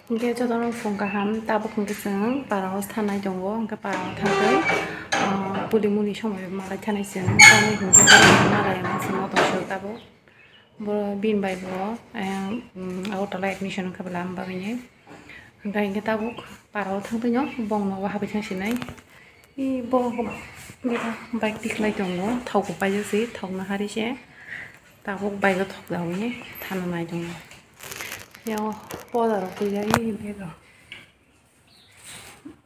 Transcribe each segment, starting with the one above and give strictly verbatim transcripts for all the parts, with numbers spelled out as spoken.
Hingke jotono phung kaham, tabuk hingke chwng parao thanai tongo, hingke parao thangwi, ah, puli muli somoi malai thanai chwng, tamni hingke borok malai ma chwng tongso tabuk. Bo bini bai bo, ayang, um, Agartala admission wngkha bwla, am bagwini. Hingke, hingke tabuk parao thangtwino, bongno wahabwi thangsinai. I bo beta bike tiklai tongo, thok bo paijak se, thok no hari se. Tabuk bike o thok jawi thana nai tongo. Yao poda rok twi jai, i bag o.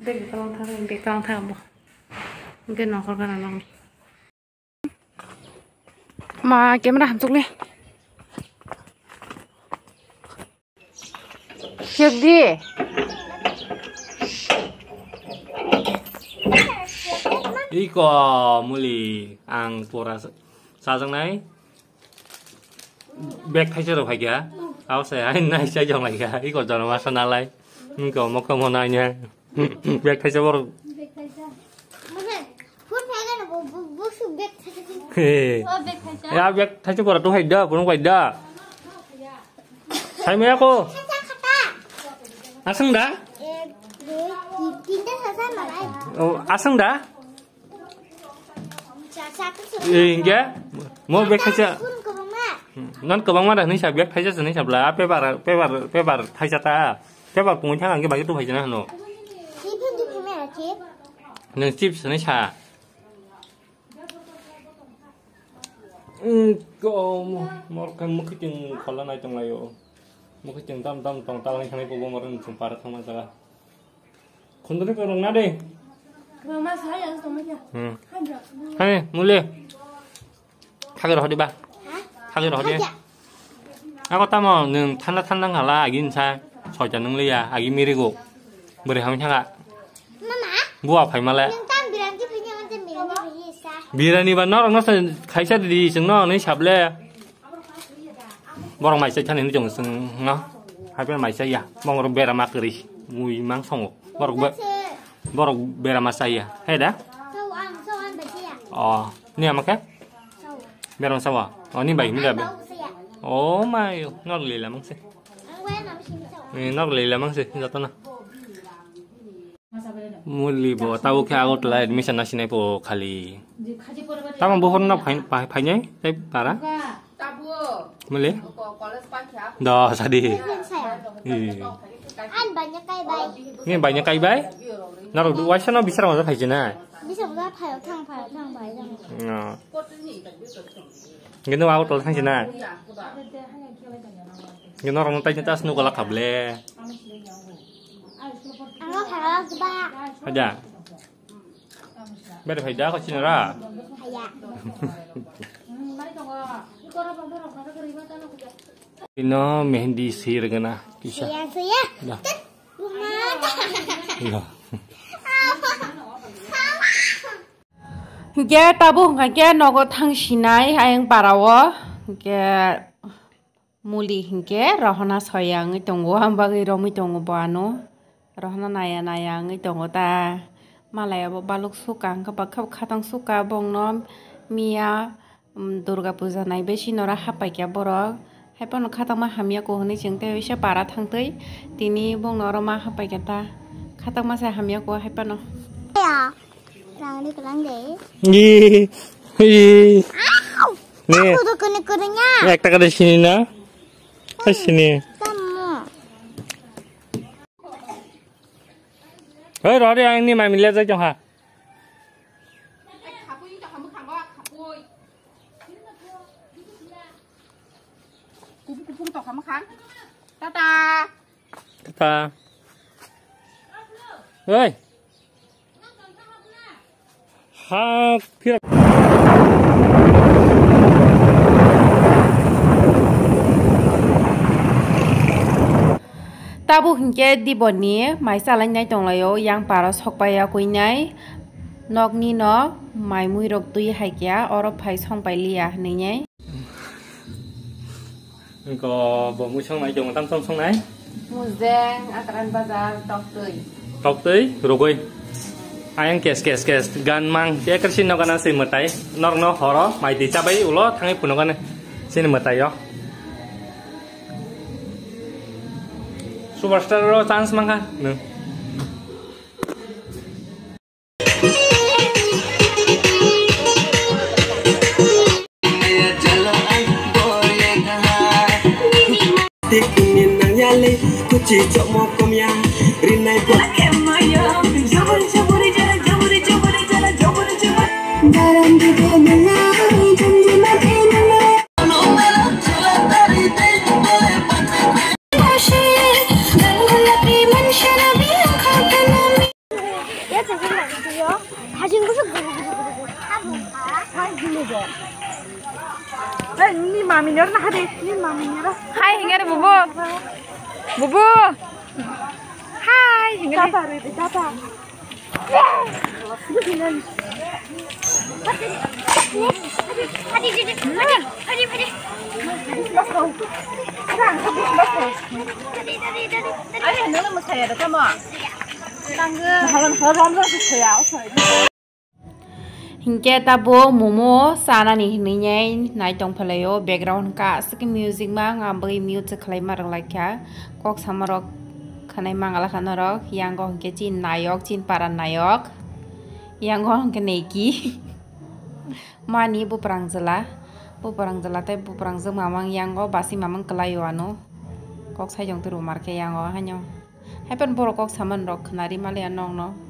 Bag o tong thang, bag tong thang bo. Hingke nokol gana nong. Ma camera hamchuk le. Phiyok di. Iko muli ang pura sa-, sajaknai. Bag thaisa rok phaikha. Abo se hai nai sai jong laikha. Iko jono masa nalai. Iko mokhe mo nai nya. Bag thaisa borok. Bag thaisa. Mane, phone phai gana bo, bo, bo su bag thaisa. He. O bag thaisa. Ya bag thaisa borok to hai da, phone phai da. Sai maya ko. Thaisa khata. Aswng da? Ek, dui, tin, tinta thaisa malai. O, aswng da? Thaisa, thaisa. Eh, hingke? Mo bag thaisa. Phone kwbangma. Nan kwbangma da hinwi sa bag thaisa se hinwi sabla. Paper, paper, paper thaisa ta. Paper pungwi thang hingke bagwi tu phaisa na hano. Chips hinwi phai maya chips. Nwng chips hinwi sa. Mm, ko, mo-, mor khe mwkhitwng khola nai tonglaio. Mwkhitwng dam dam tong talang thangwi bobo mor nwng chwng para thangma jaga. Khundri ko rwngna de. Mama saya tongma ya. Hmm. Hai, muli. Thagi rohdi ba. Thagi rohdi. Ako tamo nwng thanda thanda ngala agin sa soita nwng liya agi mirigo. Bwrwi hamwi thanga. Mama. Buwa phaimale. Nwng tam birani phini ang tam birani phini sa. Birani ba norok no khaisa di chwngno nai sable. Borok mai chai thani hinwi chwng no. Haiphano mai chai ya. Bongorok berama kwrwi. Mui mang songo. Borok be-, borok berama chai ya. He da? Chao ang, chao ang bai chaya. Oh, ni ama khe? Chao. Berama chao. Oh, ni bai, ni bai. Ang bau chaya. Oh, mai, nok lila mang se. Ang bai na misi chao. Ni nok lila mang se, joto na. Muli bo tabo khe Agartala admission nasinai po khali. Tamo bohor no phai-, phai-, phainai tei para? Muli? Do sadi. Ih. Ang banya kai bai. Ni banya kai bai? Naro waisa no bisar wajak phaijina. Bisar wajak phaio thang phaio thang bai jang. No. Gino Agartala thangjina. Gino rong tai tas nu kala khable. Ang phaio ba. Haja. Bere phaida ko chinara. Haya. Ino mehendi sir gana kisa. Siya, siya. Da. Tet, buma. Da. Hingke tabuk hingke nogo thang sinai ayang parao. Hingke muli hingke rohona soya wngwi tongo, ang bagwi romwi tongo bo ano. Rohona naya naya wngwi tongo ta. Malai abo baluk suka, hingke bakha khatang suka bongno miya, um, Durga puja nai besi nora hapaikha borok. Haiphano khatangma hamya ko hinwi chwng tei waisa para thangtwi tini bongno oro ma hapaikha ta. Khatangma se hamya ko haiphano. Ya. Rangni kwlang de. Ni. Ni. Au! Ni. Aku do kene kene nya. Ek taka de sini na. Hai sini. Kamu. Hei, rode ang ni mami le jai jong ha. Kupung kupung to kamu kan. Tata. Tata. Hei. Ha, phira. Tabuk hinkhe diboni mai chalainai tonglaio, yang paro sokpai yakuinai, nokni no mai muirok twi haikya, oro phai songpai liya hinwi. Ko bo mui songnai, chwng tam song songnai? Mujeng, akran bazar, toktwi. Toktwi, rogwi. Ayang kes, kes, kes. Gan mang, ekar sin no gana si mwtai. Nor no horo, mai di chabai ulo, thangi puno gana. Sini mwtai yo. Superstar ro chance mankha nwng. Hai, hinga re, bubu. Bubu. Hai, hinga re. Tata re, tata. Hinkhe tabuk momo chanani hinwi nai tong phelaio, background hwnkha aswk music ma wng, ang bagwi mute se khwlai ma rwk laikha, kok sama rok khwnai mangala kha norok, yango hinkhe chini nayok, chini para nayok, yango hinkhe neki mani buprang jwla, buprang jwla tei buprang jwk mamang yango basi mamang kwlaio ano, kok sai jong twi rwmar khe yango haino. Haiphano borok kok saman rok khwnari maliya nokno.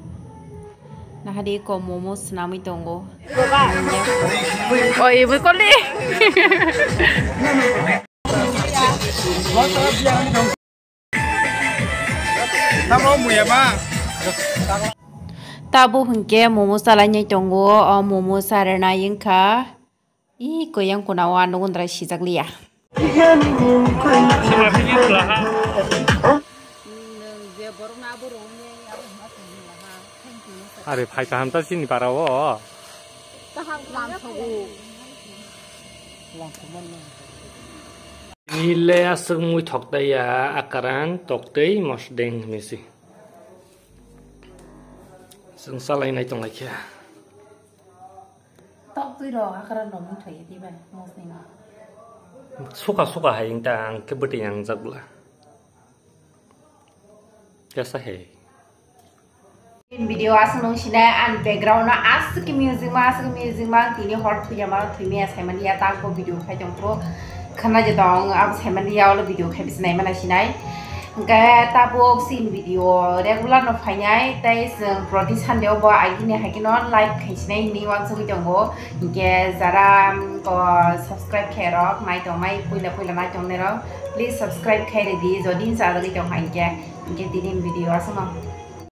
Nahadi ko momo swnamwi tongo. Oi, ibui koli. Tamo muya ma. Tabuk hinkhe momo chalainai tongo, o momo charwna wngkha. Ih, koyang kuna o ano gundra sijak liya. Are phai kaham ta chini para o. Nile aswk mui thok ta ya, akarang, toktwi, mosdeng hinwi si. Chwng chalainai tong lai khe. Tok twi rok hakra rok wng thai di bai mosni ma. Suka suka hai wng ta ang khe bwtwi yang jak bwla. Kesa hai. Video aswk nung sinai ang background no aswk khe music ma aswk khe music ma tini hor thwi ya ma thwi maya sai mani ya tak bo video khai tong phuru khana je tong abo sai mani ya olo video khai bisinai mana sinai. Hwnkhe tabuk chini video regular no phainai, tei chwng proti Sunday o bo agini hai kheno live khai sinai hinwi uansugwi tongo. Hinkhe jara, um, ko subscribe khe rok nai tongnai, puila puila nai tongnai rok, please subscribe khai rwdi, jodi hinsa rwgwi tongkha hinkhe. Hinkhe tini video aswkno.